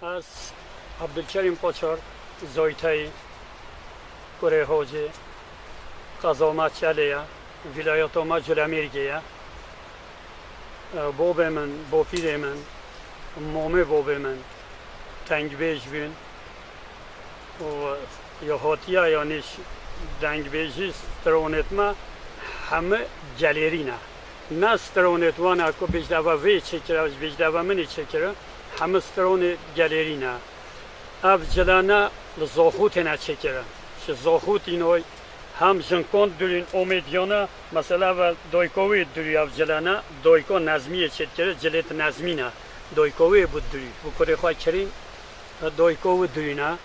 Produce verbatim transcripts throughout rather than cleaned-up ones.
Ez Abdulkerim Koçor, Zoytayî, kurê Hocê, qeza ma Çelê ye, vîlayeta ma Culemêrgê ye. E, bobê min, bopîrê min, momê bobê min tengbêj bûn û ya hatiya ya nêş dengbêjî stronêt me heme gelêrî ne. Ne stronêt wana ku bêjde eva vê çêkire, bêjde eva min ê çêkire, heme stronê gelêrî ne. Ev cilane li Zoxû têne çêkirin. Ji Zoxû tînoy hem jinkon durîn omêdiyana, mesela ve doykovê durî ev cilane, doyko nezmiyê çêtkiri, cilêt nezmî ne. Doykovê bû durî. Bû kurê xwe kirîn, doykovê durîne.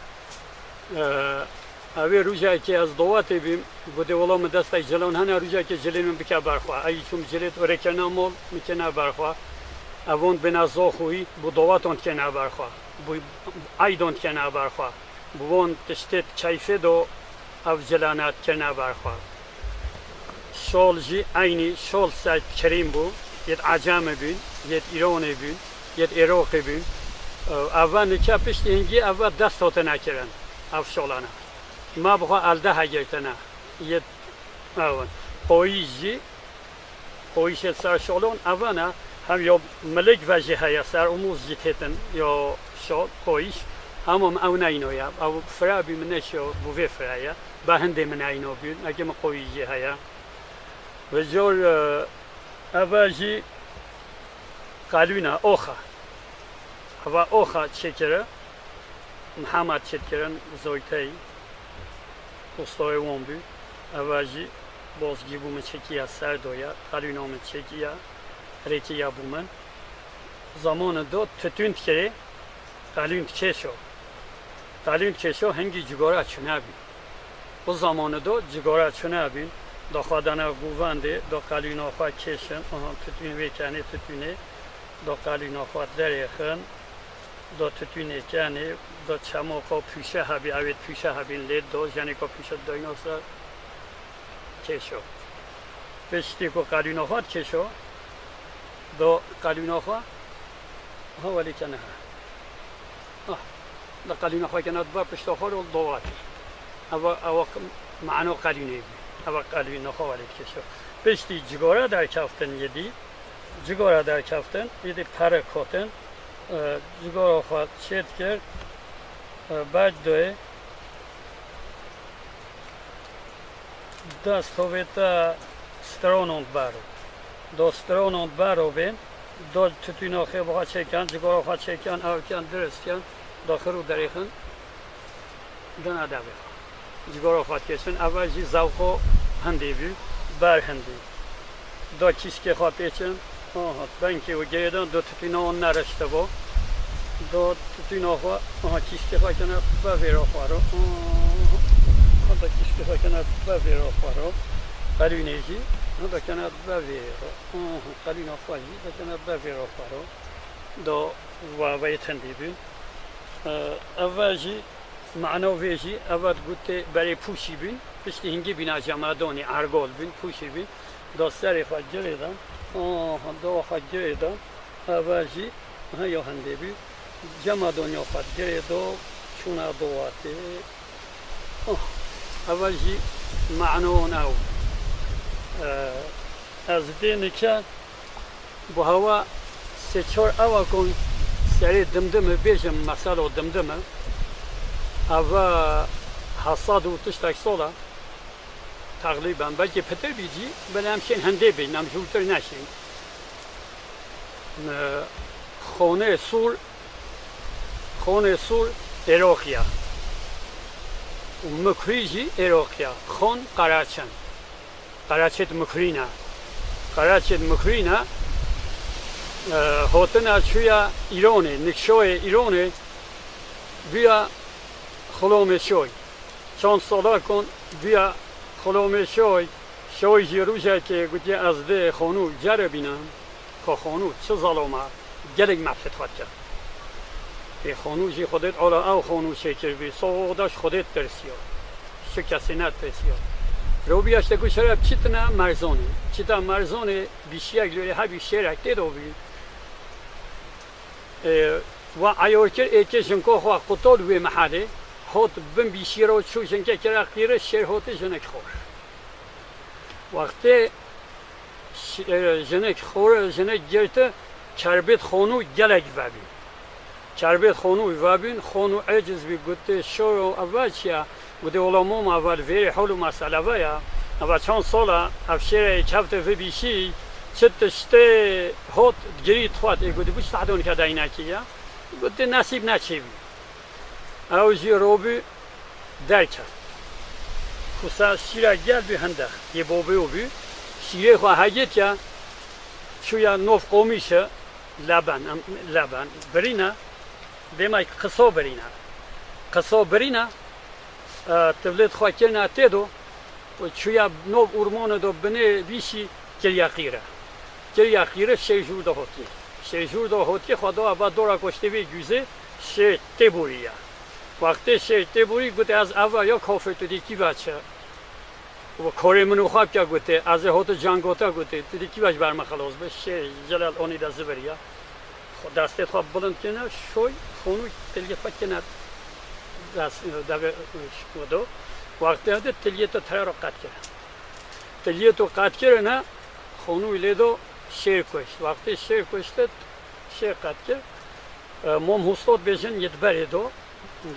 Ev ê rojekê ez dowetê bîm, gotê wela min destê cilan hene, rojekê cilê min bike ber xwe. Ey çûm cilê rêkirine mol, min kirine ber xwe. Evon bêne Zoxûyî, bû doweton dikirine ber xwe. Bû eydon dikirine ber xwe. Bû von tiştê keyfê do ev cilane dikirine ber xwe. Şol jî eynî şol ser kirîn bû, yêt Ecemê bûn, yêt Îronê bûn, yêt Êroqê bûn. Eve nike piştî hingî eve dest hatine kirin, ev şolane. Ma bi xwe elde hegirtine. Yê, ew in. Qoyîş jî, qoyîşê ser şolon ev ne, hem yo milik ve jî heye, ser omuz jî têtin yo şol, qoyîş. Hema min ew neyno ye. Ew fire bî min neşiyo, bû vê fire ye. Be hindê min neyno bî, eke min qoyîş jî heye. Ve jor, e, eve jî qelûna, oxa. Eva oxa çêkire. Mihemed çêtkirin Zoyteyî, ustoyê wan bû. Eva jî bozgî bû min çêkiya ser do ya, qelûna min çêkiya, rêkiya bû min. Zamanê do titûn dikirê, qelûn dikêşo. Qelûn dikêşo hingî cigora çûnebî. O zamanê do cigora çûnebîn, do xwe dana guvendê, do qelûna xwe kêşin, aha titûn vê kenê titûnê, do qelûna xwe derêxin, do titûnê kenê, do çemoka pûşe hebî, ewê pûşe hebîn lê do, jenêka pûşe dayno ser kêşo. Piştî ku qelûna xwe dikêşo, do qelûna xwe, ha welê kene ha. Ah, da qelûna xwe kene dibe pişta xwe û dowatî. Eva, eva mano qelûnê bî. Eva qelûna xwe welê dikêşo. Piştî cigora derkeftin yedî, cigora derkeftin, yedî pere kotin, e, cigora xwe çêt kir, e, berg doyê, dest hovê te stronon bero. Do stronon bero bên, do titûna xê bixa çêken, cigora xwe çêken, ew ken, dirist ken, do xir û derêxin, dina devê xwe. Cigora xwe dikêşin, eve jî zewqo hindê bî, ber hindê. Do kîskê xwe têçin, aha, benkê û girêdan do titûna wan neriştibo. Do titûna xwe, aha, kîskê xwe kene bevêra xwe ro. Aha, da kîskê xwe kene bevêra xwe ro. Qelûnê jî, aha, da kene bevêra. Aha, qelûna xwe jî da kene bevêra xwe ro. Do ve, ve yê tindî bî. E, eve jî, mano vê jî, eve digotê berê pûşî bîn, piştî hingî bîna cemadonî, ergol bîn, pûşî bîn. Da serê xwe girê de, aha, da xwe girê de, eve jî, ha, yo hindê bî. Cemadonî xwe girê do, çûna do watê. Oh, eve jî mano ew. E, ez dê nike, bu hewa sê çar ewa kon serê dimdimi bêjim, mesela dimdimi. Eve hesad û tiştek sola. Teqrîben belkî pitir bî cî, belê em şên hindê bîn, em jûtir neşên. Xonê Sûr, Xonê Sûr Êroqiya. Û Mikrî jî Êroqiya. Xon Qereçin. Qereçêt Mikrî ne. Qereçêt Mikrî ne, e, hotina çûya Îronê, nikşoyê Îronê, bûya Xulomê Şoy. Çend sala kon bûya Xulomê Şoy, Şoy jî rojekê gotiye, ez dê Xonû ceribînim, ka Xonû çi zaloma, gelek mefret xwe dike. Ê Xonû jî Xwedêt ola ew Xonû çêkiribî, soda ji Xwedêt tirsiya. Ji kesê netirsiya. Robiya işte ku şeref çitine merzonê. Çita merzonê bîşiyek lêrê hebî şêrek tê do bî. Ê, Wa eyor kir, êkê jinko xwe qutol wê mehelê, hot bin bîşî ro çû jinkê kira qîre, şêr hotê jinik xor. Wextê ş-, e, jinik xor, jinik girti, kerbêt xonû gelek vebî. Kerbêt xonû vebîn, xonû eciz bî, gotê, "Şoro, eva çi ya?" Gotê, "Wela moma, eva li vêrê hol û mesele ve ya. Eva çend sala ev şêreyê kefte vê bîşî, çi tiştê hot girî dixwet." Ê gotê, "Bu çi tahdon ke daynekî ya?" Gotê, "Nesîb neçêbî." Ew jî robî derket. Xusa şîra gel bî hinde, yê bobê û bî. Şîrê xwe hegêt ya, çûya nov qomîşe, leben, em, leben, birîne, dêma qiso birîne. Qiso birîne, e, tivlêt xwe kirine tê do, û çûya nov urmone do binê bîşî kiriya qîre. Kiriya qîre şêr jûr de hotî. Şêr jûr de hotî xwe do eva dora koştê vê guzê şêr tê borî ya. Wextê şêr tê borî gotê, "Ez eva ya kafir, tu dê kî ve çi?" Û korê min û xwe bike gotê, "Ez ê hoti cangota," gotê, "Tu dê kî ve ji ber min xelos be?" Şêr jilel onî de ziviriya. Xwe destê xwe bilind kirine, şoy, xonû tilgê xwe kirine dest, devê, do. Wextê de tilgê to tere ro qet kir. Tilgê to qet kirine, xonû lê do şêr kuşt. Wextê şêr kuşt, şêr qet kir. E, Mom Husto dibêjin, yê di berê do,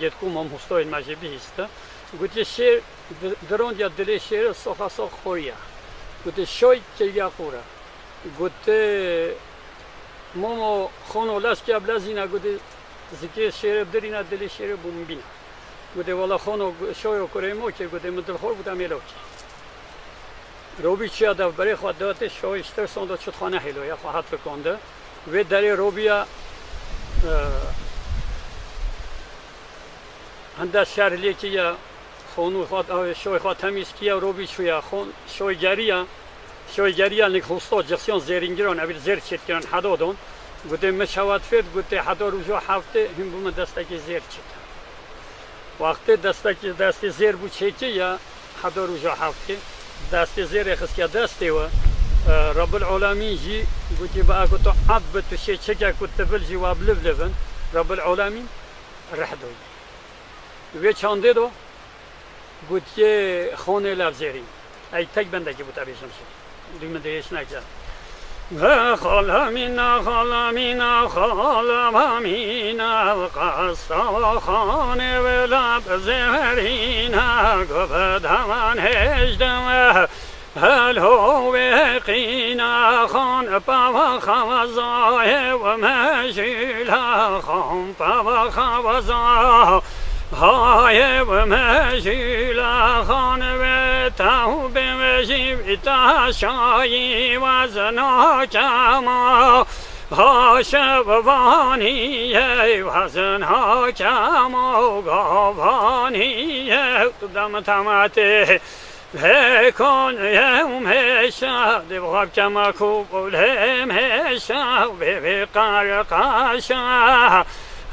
yê di ku Mom Husto yên me jê bihîste. Gotiye, şêr di-, dirondiya dilê şêrê soxa sox xoriya. Gotiye, şoy kiriya qûre. Gotiye, Momo xono lez kiya bilezîne, gotiye, zikê şêrê bidirîne, dilê şêrê bû min bîne. Gotiye, wela xono, şoyo kurê mo ke, gotiye, min dilxor bû, te mêlo kî. Robî çiya dev berê xwe datê, şoy ji tirson de çi xwe nehêloya, xwe hat rikonde. Vê derê Robî ya, e, hinde şer lê kiya, xonû xwe, e, şoy xwe temîz kiya, Robî çûya, xon, şoy geriya, şoy geriya nik husto, cixiyon zêrîngiron, evî zêr çêtkirin, hedo don. Gotê, min şewat fêt, gotê, hedo rûjo heftê, hûn bi min destekê zêr çêt. Wextê destekê, destê zêr bû çêkê ya, heta rûja heftê, destê zêrê xistiya destê we. E, Rabbil Alemîn jî gotî, "Bi eko tu eb bi tu şê çeke ku tu vil jî wa biliv livin." Rabbil Alemîn reh doyî. Wê çandê do gotiye, "Xonê lev zêrîn." Ey tek bendekî bû te bêjim şi. Dû min dirêj neke. Ve xala mîna, xala mîna, xala mîna, qasta xanê wela bi zêrîna, ku bi daman hêjde we helo wê qîna, xan pava xawazayê we mejîla, xan pava xawaza. Hayê we mejîla xan ve taw bê we jî vî taşayî wazna kema. Ha şev vanî ye wazna kema, gavanî ye tu dem tematê. Vê kon yew mêşa, dê bi xwe bikema ku lê mêşa, vê vê qarqaşa.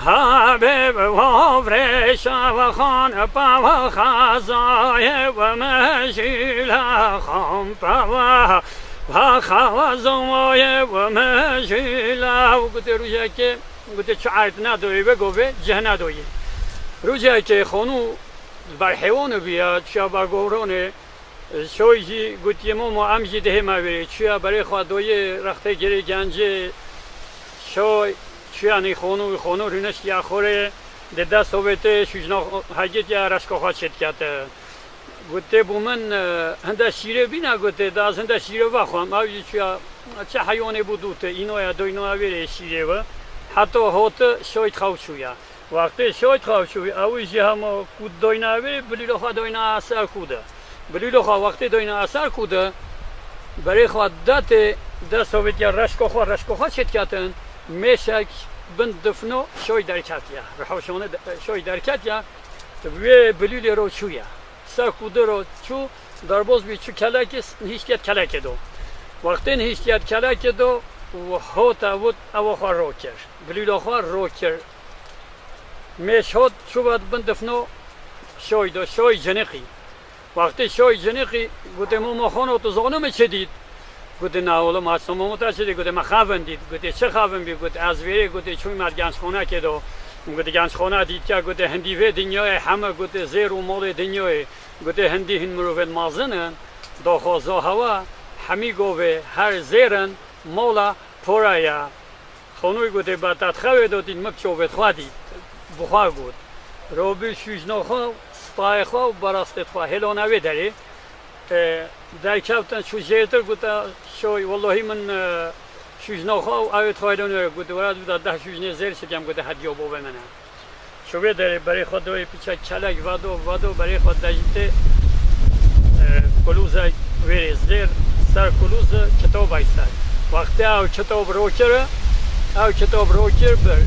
Ha bê bi wavrêşa, ve xan pava xazayê, ve mejîla xan pava, ve xawa zowayê, ve mejîla. Û gotê rojekê, gotê çi erd nedoyê, ve govê cih nedoyê. Rojekê xonû ber hêwanê bûya, çiya ber govronê. Şoy jî gotiye, "Momo, em jî dihê me wê." Çûya berê xwe doyê rextê girê gencê. Şoy çûya nî xonû, xonû rûniştiya xorê, di dest hovêtê şûjna hegêtiya reşka xwe çêdikete. Gotê, "Bû min, e, hinde şîrê bîne?" Gotê, "Da ez hinde şîrê vexwem." Ew jî çûya, çi heywanê bû dûte, înoya doynoya wê rê şîrê we. Heta hote şoy xew çûya. Wextê şoy xew çû, ew jî hema ku doyna wê, bilîlo xwe doyna ser ku de. Bilîlo xwe wextê doyna ser ku de, berê xwe datê dest hovêtiya reşko xwe, reşko xwe çêdiketin, mêşek bin difno şoy derketiye. Bi hewşanê de, şoy derketiye, wê bilîlê ro çûye. Ser ku de ro çû, darboz bî çû kelekê, nihiştiye kelekê do. Wextê nihiştiye kelekê do, û hota wit ewa xwe ro kir. Bilîlo xwe ro kir. Mêş hot çû vat bin difno şoy do, şoy ciniqî. Wextê şoy ciniqî, gotê, "Momo xano, tu zane min çi dît?" Gotê, na oğlum, aç tamam, o da çi dî? Gotê, me xavin dît. Gotê, çi xavin bî? Gotê, ez vêrê, gotê, çûm me gençxonekê do. Gotê, gençxona dîtiya, gotê, hindî vê dinyayê heme, gotê, zêr û malê dinyayê. Gotê, hindî hin mirovên mazin in, daxwaza hewa, hemî govê her zêr in, mala pora ye. Xanûy gotê, ba te dixewê do dît, min bi çavê xwe dît. Bi xwe got. Robî şûjna xwe, stayê xwe û berastê xwe hêlana wê derê. E, derkeftin çû jêrtir, gote, şoy, wellahî min, e, şûjna xwe û ew ê xwe hêlana wê. Gote, were, gote, deh şûjnê zêr çi dikem, gote, hediya bavê min e. Çû wê derê berê xwe dawê piçek kelek vedo, vedo berê xwe dejitê, e, kulûzek wêrê zêr ser kulûzê kitabek ser. Wextê ew kitab rokir, ew kitab rokir bir.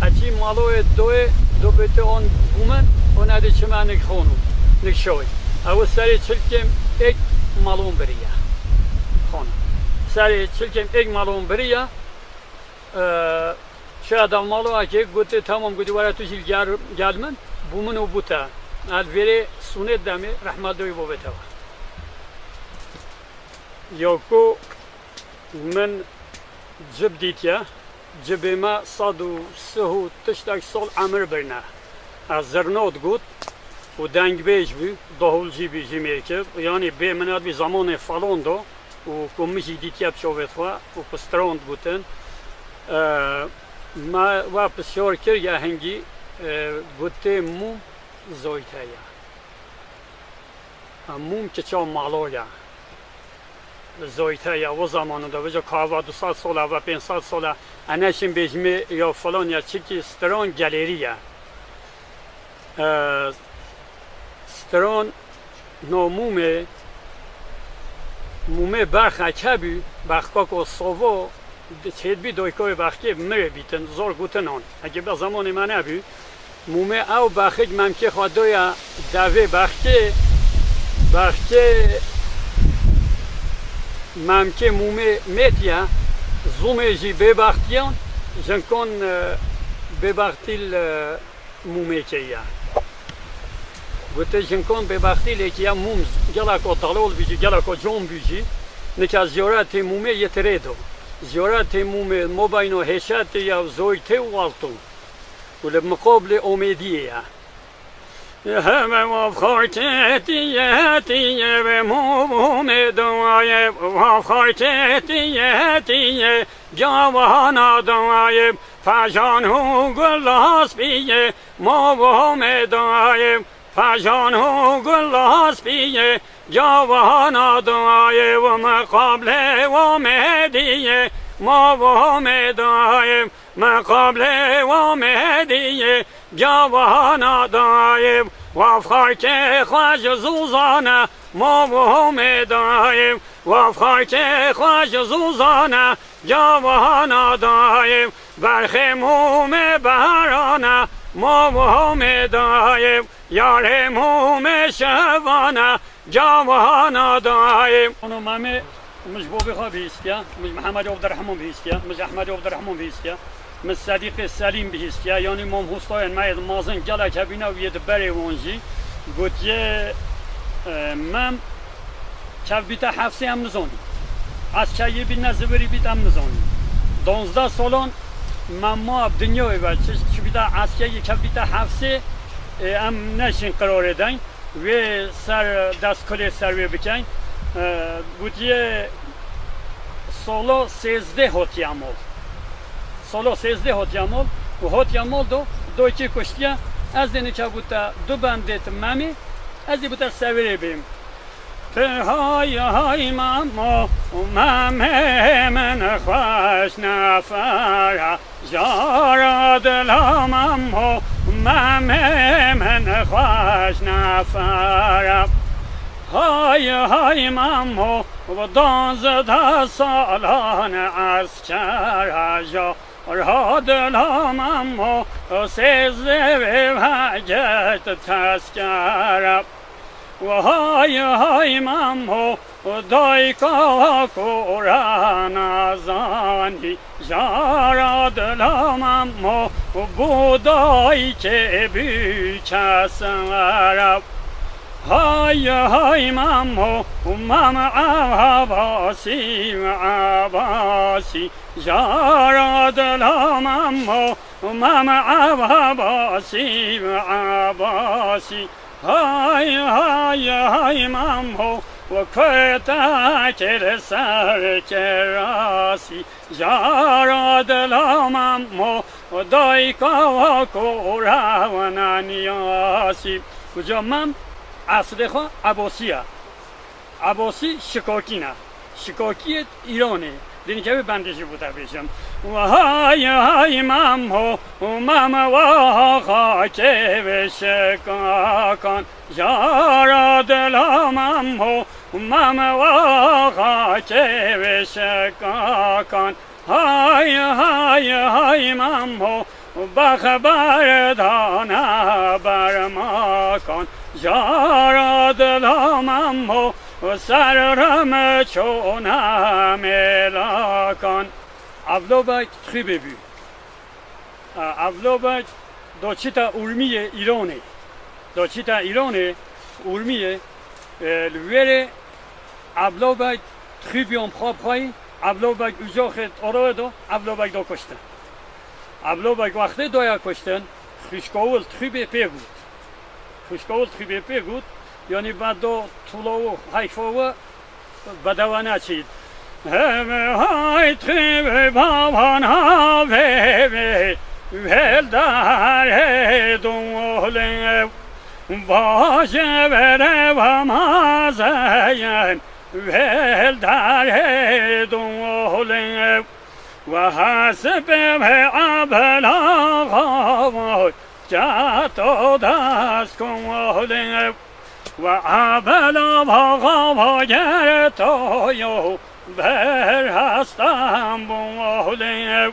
Heçî maloyê doyê do bêtê on bûmin, on edê çime nik xonu, nik şoy. Ew serê çilkêm ek malon biriye. Xon. Serê çilkêm ek malon biriye. E, Çiya da maloyekê gotê, tamam, gotê, were tu jî gel, gel min, bû min û bû te. Ez vêrê sûnê demê rehma doyî bo vê te wa. Ya ku min cib dîtiye, cibê me sed û sih û tiştek sal emir birine. Ez zirnot got û dengbêj bû, dahûlcî bû jî mêrkê. Yanî bê min ez bî zamanê falon do û ku min jî dîtiye bi çavê xwe û ku stran digotin. E, me we pisyar kir ya hingî, e, gotê mûm zoyte ye. E, mûm kiça mala ye. Zoyte ye, o zamanında, vêca ka va du sed sala, va pênc sed sala, e neşin bêjmê ya falan ya çikî stran gelêrî ye. E, stran no mûmê, mûmê berxek hebû, berxka ku sovo, çêdbî doykoyê berxkê mirê bîtin, zor gotinan. Heke be zamanê me nebû, mûmê ew berxik memkê xwe doya devê berxkê, berxkê memkê mûmê mêtiye, zûmê jî bêbextiyan, jinkan, e, bêbextî li mûmê keye. Gote, jinkan bêbextî lê keye, mûm geleko delal bû jî, geleko can bû jî, nika ziyaretê mûmê yê tirê do. Ziyaretê mûmê mabeyno hêşetê ye û zoytê û altû. Û li miqablê omêdiyê ye. Heme wafxarkê tiye, tiye ve mûmê daye, wafxarkê tiye, tiye, gavana daye, pajan û gulas piye, mûmê daye, pajan û gulas piye, gavana daye, ve miqablê omêdiye, mûmê daye, miqablê omêdiye, gavana daye, wafxarkê xwe ji zûzane, mûmê daye, wafxarkê xwe ji zûzane, gavana daye, berxê mûmê behrane, mûmê daye, yarê mûmê şevane, gavana daye. Ono Memê, min ji bo vê xwe bihîstiye, min ji Mihemed Abdurrahman bihîstiye, min ji Ehmed Abdurrahman bihîstiye, min Sedîqê Selîm bihîstiye, yanî mamostayên me yê di mazin gelek hebîne û yê di berê wan jî gotiye, e, Mem, kev bîte hefsê em nizanî. Eskeyî bît ne zivirî bît em nizanî. Donzdeh solan Mem ma bi dinyayê ve çi, çi bîte eskeyî kev bîte hefsê, e, em neşîn qirarê deyn. Wê ser dest kulê ser wê bikeyn. E, gotiye, solo sêzdeh hotiye mol. Solo sêzdeh hotiye mol û hotiye mol do doykê kuştiye. Ez dê nika bû te du bendê ti Memê, ez dê bû te sevirê bêm. Ti hay hay Memo, Memê min xweş nefera. Jara dila Memo, Memê min xweş nefera. Hay hay Memo, bi danzdeh salan eskera. Jara dila Memo, sêzdeh vê vegirt teskera. Hay hay Memo, dayka kura nazanî, jara dila Memo, bû daykê bû kesera. Hay hay Memo, Mem Ebasî, Ebasî, jara dila Memo, Mem Ebasî, Ebasî. Hay hay hay Memo, we kurtekê li ser kirasî, jara dila Memo, dayika we kura we naniyasî. Uca Mem eslê xwe Ebosî ye. Ebosî şikokî ne. Şikokiyê Îranê. Dînke wî bendê jî bû te bêjim. Hay hay Memo, Mem we xakê wê şikakan. Jara dila Memo, Mem we xakê wê şikakan. Hay hay hay Memo, bexber dane bermakan. Jara dila Memo, ser rim çûne mêlakan. Evlobek Trîbê bû. Evlobek doçîta Urmiyê Îranê. Doçîta Îranê, Urmiyê, e, li wêrê Evlobek Trîbiyon xwe bixwayî, Evlobek ucoxê oroê do, Evlobek do kuştin. Evlobek wextê doya kuştin, xwişkowil Trîbê pê got. Xwişkowil Trîbê pê got, yanî ve do tulo û heyfo we bedewe neçît. Hem hay Trîbê bavan havê vêl darê dûlê. Baje vere ve mazeyen vêl darê dûlê. Ve hesibê ve abela xavoy cato dest kolê. Ve abela va xava gertoyo ber hestan bolê.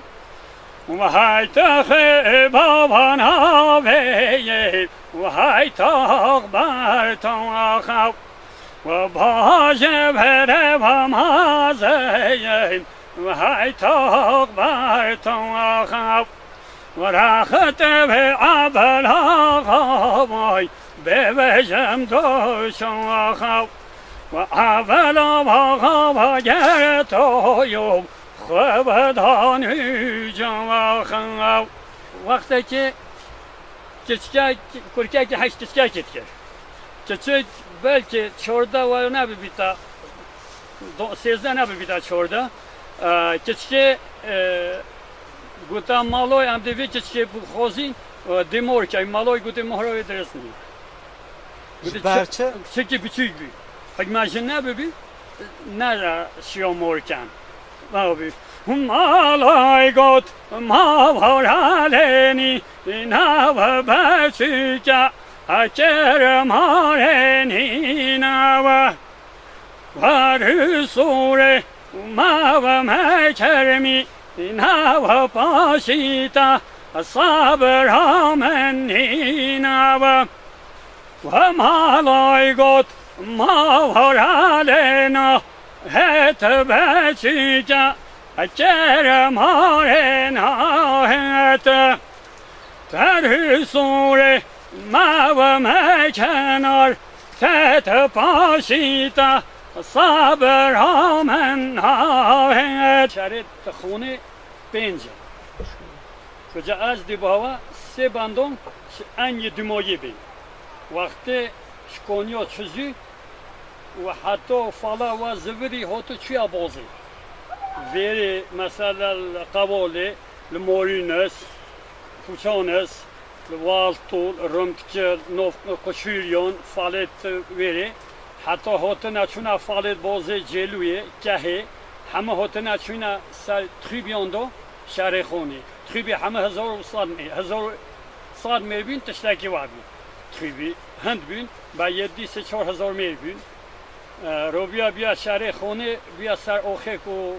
Ve hay texê bavan havê, ve hay tax ber taxa. Ve baje vere ve mazeyen, ve hay tax ber taxa. Ve raxete ve abela xavay, bevejim do şaxa. Ve abela va xava gertoyo, xwe vedan hûca va xav. Wextekê Keçikek, kurkekî heşt keçikekê dikir. Keçik belkî çordeh we nebibîta, do-, sêzdeh nebibîta çordeh. E, keçikê, e, gota maloy, em dê vê keçikê bixwazîn, e, dê mor key. Maloy gotê mohra wê dirist nî. Gotê çi? Çekî biçûk bî. Hek me jin nebibî, ne şiyo mor ken. Abi. Malay got, ma varaleni, nav beçike, haker marenî nava. Varû sûrê, ma ve me kermî, nav paşîta, sabra min nînava. Ve malay got, ma hora lêna, het beçîke, kerema rêna het. Terhî sûrê me ve me kenar, te te paşî te, sabra min nahet. Şerê te xûnê pênc e. Kuca ez dê bawa sê bandon ji en yê dumoyê bên. Wextê ji Konya çû zû û heta fala we zivirî hatu çûya bozê. Vêrê mesela li Qebolê, li Morînes, Pûçanes, li Waltû, li Rimdikil, Nov Quşûryon, falêt vêrê. Heta hatina çûna falêt bozê Cêlûyê, Kehê, heme hatina çûna ser Trîbyon do şerê xûnê. Trîbî heme hezar û sed mê-, hezar û sed mêr bîn, tiştekî wa bî. Trîbî hind bîn, be yedî sê çar hezar mêr bîn. E, robiya biya şerê xûnê, biya ser oxê ku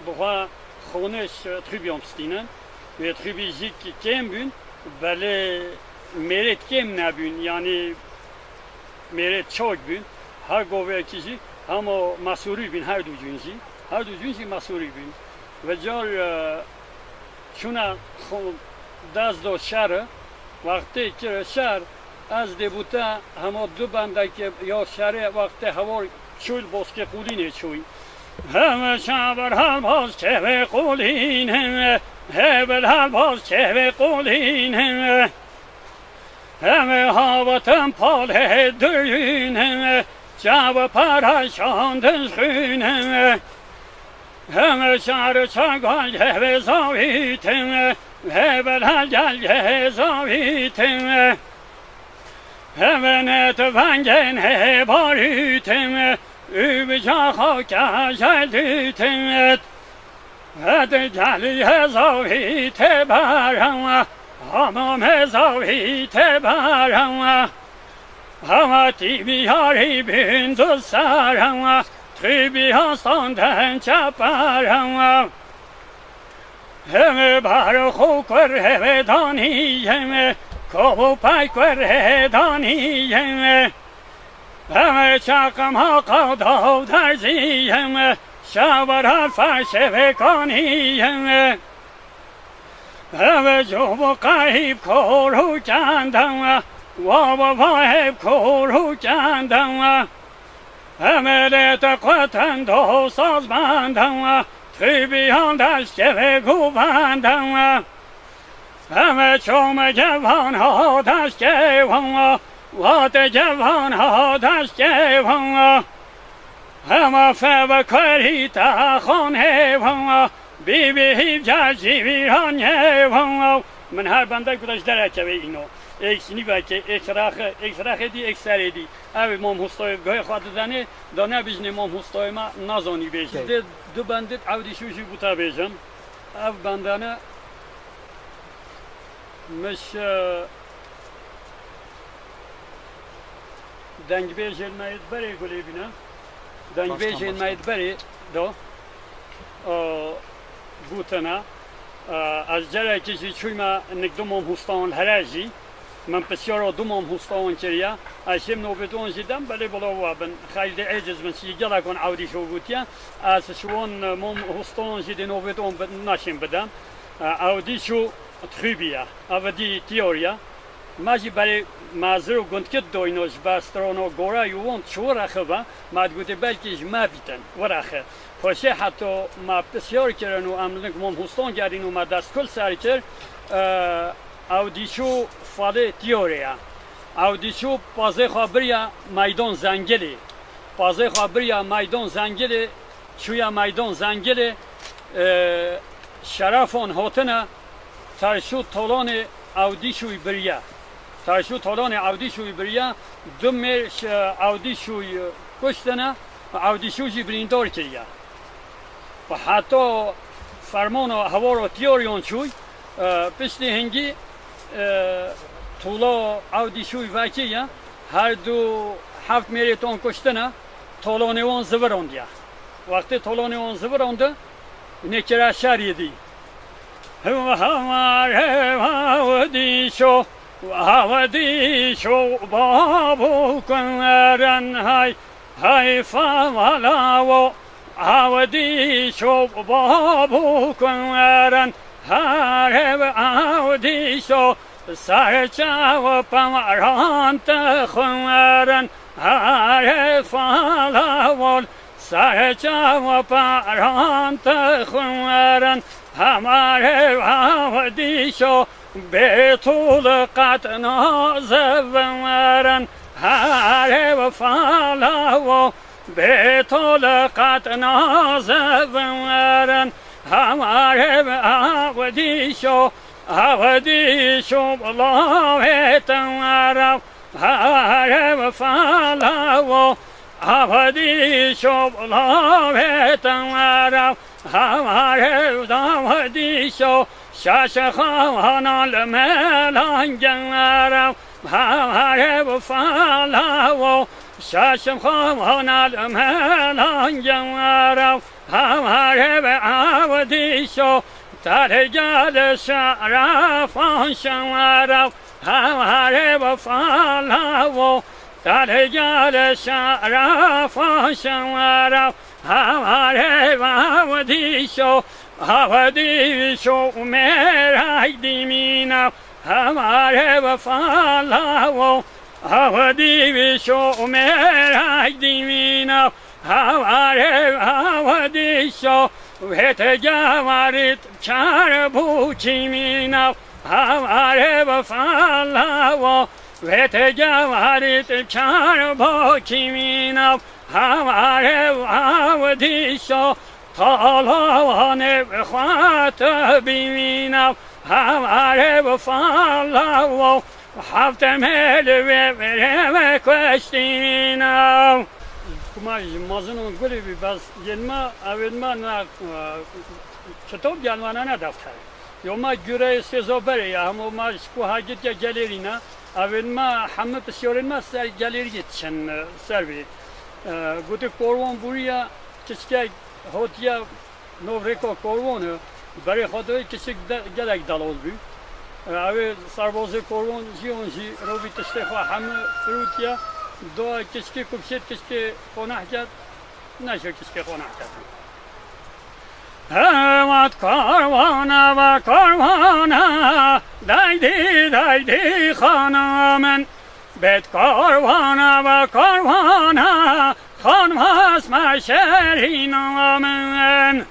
bixwe xûnê ji Trîbyon bistînin. Wê Trîbî jî ki-, kêm bîn, belê mêrêt kêm nebîn, yanî mêrêt çok bîn. Her govekî jî hema masûrî bîn, her du cûn jî. Her du cûn jî masûrî bîn. Ve car, e, çûna xo-, dest do şer, wextê kir şer, Ez dê bo te hema du bendekê ya şerê wextê hewar çûy li Boskê Qûlînê çûy. Heme çaver her baz çevê Qûlînê, hê bil her baz çevê Qûlînê. Heme havetin palê duyînê, çawe para şandin xwînê. Heme çar çagal hevê zavîtê, hê bil her gel hê zavîtê. Heme ne tu vengên hê barîtê, û bi caxa ke jel dîtê. Hede gelî hezavî tê berewa, hamam hezavî tê berewa. Hema tî biyarî bin du serewa, tî biya standen çeperewa. Heme bar xo kur heve danî, heme kobo pay kur he danî, heme. Heme çaqim ha qada û derzî, heme şabar ha ferşe ve kanî, heme. Heme cobo qayîb kor û kende, wa wa va hep kor û kende. Heme lê te qeten do saz bende, tî biyan deşke ve guvende. Heme çome gevan ha deşke wa, wa te gevan ha deşke wa. Hema feve kerî te xanê wa, bî bî hîv cacî vîranê wa. Min her bendek ku ji dereke ve îno. Êk ji nîvekê, êk ji raxê, êk ji raxê dî, êk serê dî. Ev mam hostoyê guhê xwe didenê, da nebijnê mam hostoyê me nazanî bêjî. Dê du bendê Ewdî Şû jî bo te bêjim. Ev bendane Miş, e, dengbêjên me yê berê gulê bîne. Dengbêjên me yê berê do, e, gotine. E, ez carekê jî çûyme nik du mam hostawan here jî. Min pisyara du mam hostawan kiriye. Ez jê nobêt wan jî dem, belê bila we bin. Xeyl dê êciz bin, jî gelek wan Ewdî Şû gotiye. Ez ji wan mam hostawan jî dê nobêt wan bi-, naşên bidem. E, Ewdî Şû Txûbî ye. Ev dî teoriya. Me jî berê mezir û gundkit doyno ji ber strano gora û wan çi wira xibe, me digotê belkî ji me bîtin, wira xi. Xweşê heto me pisyar kirin û em li nik mam hostan gerîn û me destkul ser kir, e, Ewdî Şû falê teoriya. Ewdî Şû pazê xwe biriya meydan Zengilê. Pazê xwe biriya meydan Zengilê, çûye meydan Zengilê, e, şerefan hatine, Terşû Tolanê Ewdî Şûyî biriye. Terşû Tolanê Ewdî Şûyî biriye, du mêr ji Ewdî Şûyî kuştine, Ewdî Şû jî birîndar kiriye. Û heta fermana hewara teoriyan çûy, e, piştî hingî, e, Tola Ewdî Şûyî vekiye, her du heft mêrê ton kuştine, Tolanê wan zivirandiye. Wextê Tolanê wan zivirandi, nêkire şerî dî. Hewa hewa hewa dîşo, hewa dîşo, babu kuneren hay, hay fawalawo, hewa dîşo, babu kuneren, herev hewa dîşo, serçawo pamarante xuneren, herev falawol, Serçawa parante xwerin, hemare ev dîşo bêtûl qet nazevin werin, herev falawo bêtûl qet nazevin werin, hemare ev dîşo, ev dîşo lavêtin werin. Herev falawo, ev dîşo lavêtin werew, herev daw dîşo, şaş xawana li melangin werew, herev falawo, şaş xawana li melangin werew, herev ev dîşo, tergel şerefan şin werew, Hewarê wefalawo, talê gel şerefan şewara. Hewarê wewdîşo, hewdîşo mêray dîmîna. Hewarê wefalawo, Hava dîvîşo û mêrek dîvîna, hava rev, hava dîşo, vê te gevarit çar bû kîmîna, hava rev falawo, vê te gevarit çar bû kîmîna, hava rev, hava dîşo, talawanê xwe te bîvîna, hava rev falawo, Hefte mehli wê verê me kuştîna. Kuma ji mezin û gulî bî, bes yên me, evên me ne, e, kitap gelmane ne defter. Yo me gureyê sêza berê ya, hemû me ji ku hagirtiya gelêrî ne. Evên me, hemû pisyarên me ser gelêriyê diçin, e, ser vê. E, gotê Korwan bûriye, kiçkek hotiye Novrêka Korwan e, berê xwe dayê kiçik de, gelek delal bû. E, ew ê serbazê Korwan jiyan jî robî tiştê xwe hemû firûtiye, da kiçikê ku bişêt kiçikê xwe nehket, neşo kiçikê xwe nehket. Hevat Korwana ve Korwana, daydî daydî xana min. Bet karwana ve karwana, xanvas me şerîna min.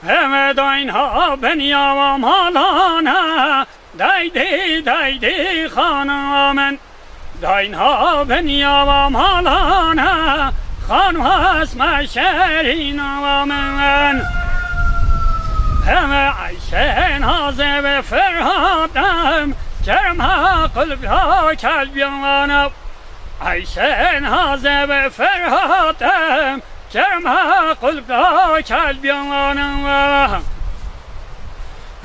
Heve dayn ha binya ve malana, daydî daydî xana min. Dayn ha binya ve malana, xanvas me şerîna min. Heve Ayşe naze ve Ferhat em, Kerem ha qulb ya kelbiyana. Ayşe naze ve Ferhat em, Kerem ha qulb ya kelbiyana.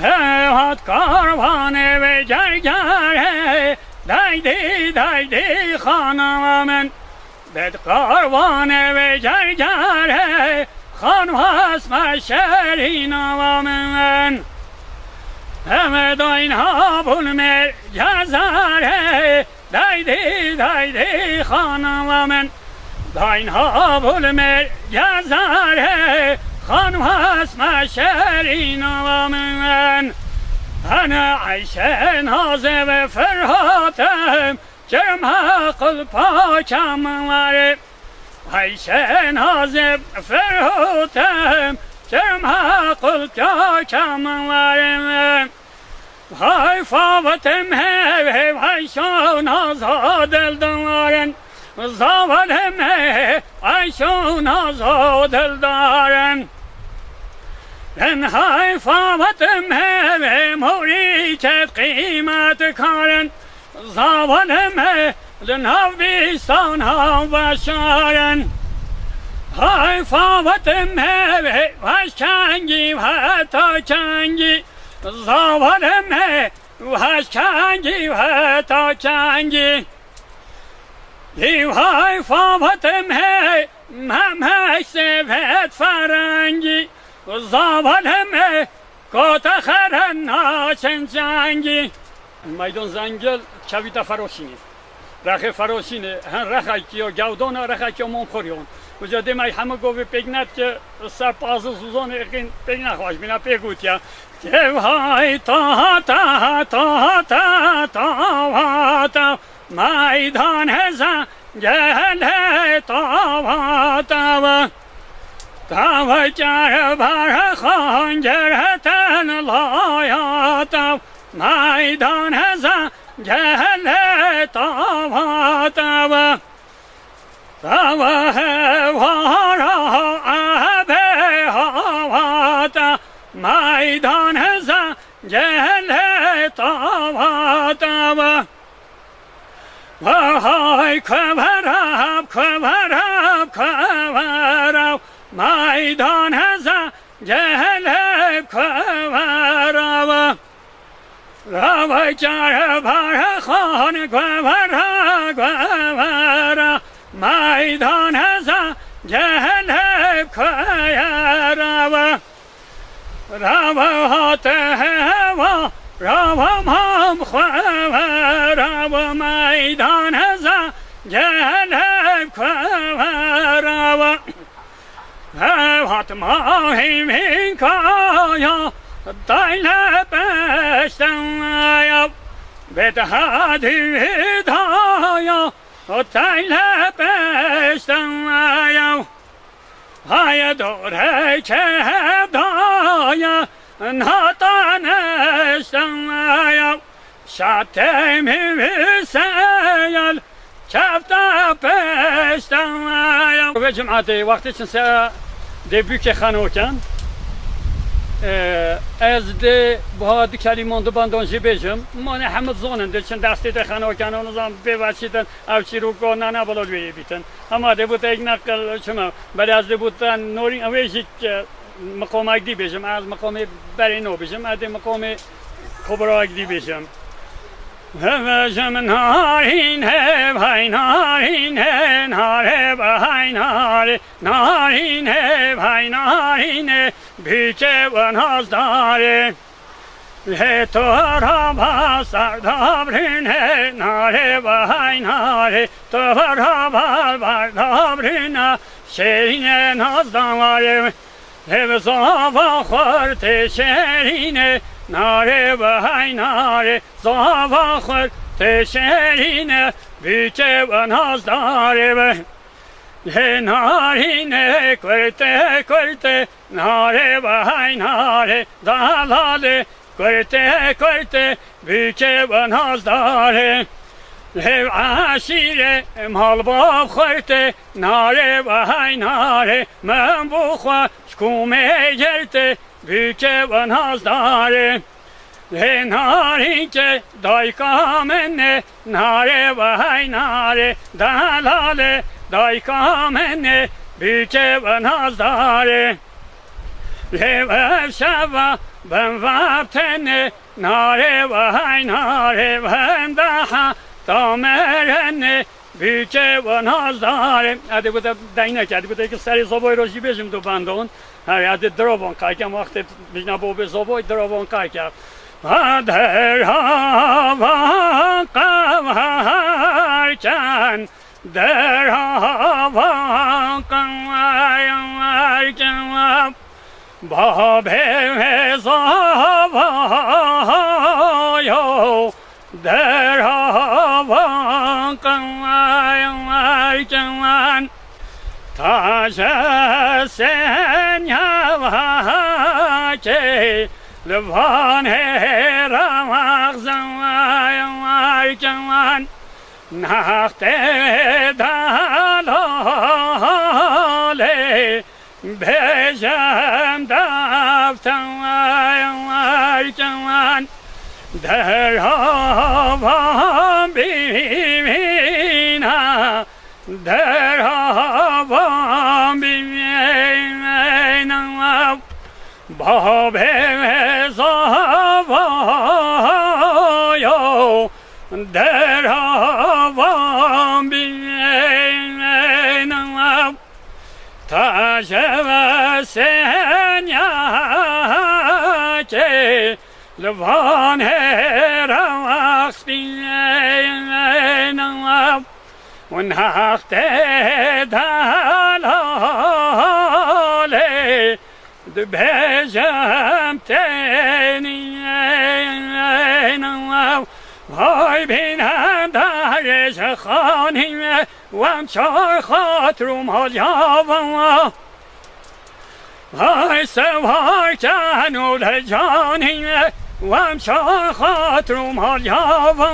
Hevat karvane ve gergere, daydî daydî xana min. Bed karvane ve gergere, xanvas me şerîna min. Heve dayn ha bul me cezare, daydî daydî xana min. Dayn ha bul me cezare, xanvas me şerîna min. Hene Ayşe naze ve Ferhatem, Kerem ha qulpa çam ware. Ayşe nazim Ferhotem, Kerem ha qulpa çam ware. Hay favetem hev hev, hay şo naza dildarin. Zavalem hev, hay şo naza dildarin. Ben hay favetem hev hev, morî çet qîmet karin. Zavalê me li nav bîstan hevşarin. Hay favetim me, weş kengî heta kengî. Zavalê me, weş kengî heta kengî. Dî hay favetim me, memek sevet ferengî. Zavalê me, Kota xeren naçin cengî. Meydan Zengil çevîta Ferosînê. Rexê Ferosînê, hin rexekî yo gewdona, rexekî yo Momxoryon. Uca dê me hemû govê pêk net ki ser pazı zuzanê êqîn pêk nexwaş bîna pêk gotiya. Kevhay ta ta ta ta ta ta ta. Meydan heza gelê tava tava. Tava çar barxan gerheten laya tav. Meydan heza gelê tava tava. Tava hewara ebe hava ta. Meydan heza gelê tava tava. Vay kevera, kevera, kevera, meydan heza gelê kevera. Rava çar barxan kevera, kevera, meydan heza gelê kevera. Rava hate hewa, rava mam xwe, rava meydan heza gelê xwe, rava. Hevat mahî min kaya, dayle peştaya, bed hadî da. Ya, o teyle peşten ya. Haye dore kevdaya, natan eşten ya. Şatê min seyal, kefta peşten ya. Ve cumatê wextê çin se dê bûkê xenoken. Ee, ez dê buha di kelîman du bandon jî bêjim. Mane hemid zonin dê çin destê de xenoken, onu zan bê veçîtin. Ev çîroka nane bila wê yê bîtin. Hema dê bû te yek neqil çima. Belê ez dê bû te norîn ew ê jî ke miqomek dî bêjim. Ez miqomê berê nobêjim. Ez dê miqomê kobrayek dî bêjim. Hevejim narîn hev hay narîn he, nare be hay nare, narîn hev hay narîn he, bîke ve nazdarê. Lê to ra ba serdabrîne, nare vay nare, to ra ba berdabrîne, şêrîne nazdan ware. Lê bi zava xwar tê şêrîne, nare vay nare, zava xwar tê şêrîne, bîke ve nazdarê be. Lê narîne kurte kurte, nare vay nare, dalalê kurte kurte, bûke ve nazdarê. Lê eşîre malbav xurte, nare vay nare, min bo xwe ji komê girte, bûke ve nazdarê. Lê narînkê dayka min e, nare vay nare, delalê dayka min e, bûke ve nazdarê. Lê ev şeva bin vaptene, nare vay nare, wenda heta merene, bûke ve nazdarê. Edê bide deynek, edê bide ki serê zoboy rojî bêjim du bandon. Her edê dirovan qaykem, wextê bijna bo bê zoboy dirovan qaykem. Ha deravan qavarken, deravan qavarken, babê zavayo deravan qewan, taje senya vake, li van hêra waxzan qewan, naxtê dalalê. Bêjim defterekên deravan bîne, deravan bîne. Babê zava yo deravan bîne. Taje ve senyake, li van hêra wax spîne, û naxtê delalê, dibêjim tenê. Vay bîne darê ji xanî, wem çay xatir û malya ve. Vay sewaken û lecanî, wem çay xatir û malya ve.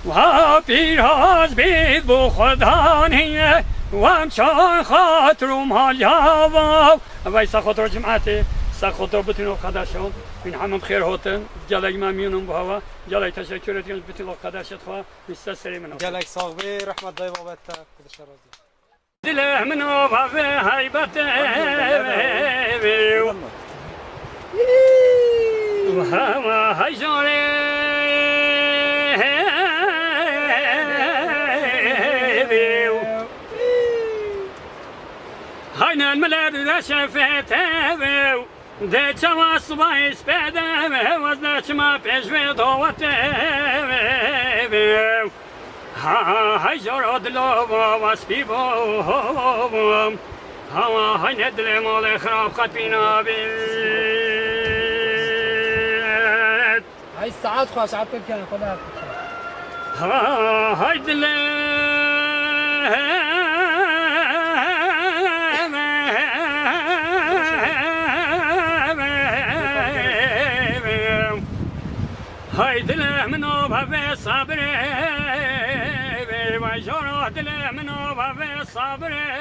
Va pîroz bît bo xwedanî, wem çay xatir û malya ve. Vay sexotir û cemaetê, sexotir bütün o kardeşim, bin hamim xêr hotin, gelek memnunum bu hava, gelek teşekkür ediyorum bütün o kardeşet xwe, miste serê min. Gelek sağ be, rahmet dayı babette, kuduşa razı. Dilê min ava vê heybetê. Hema heyjarê. Haynen millet de şefete. Dê çawa sibayê spê de hewaz de çima pêş vê dawetê. Ha, ha, hay jara dilo wa spî bo. Ha, hay ne dilê malê xirab qet pî nabî. Hay saet xweş, Abdülkerim, xwe ne Ha, hay dilê. Hay dilê min o bavê sabirê. Vay joro dilê min o bavê sabirê.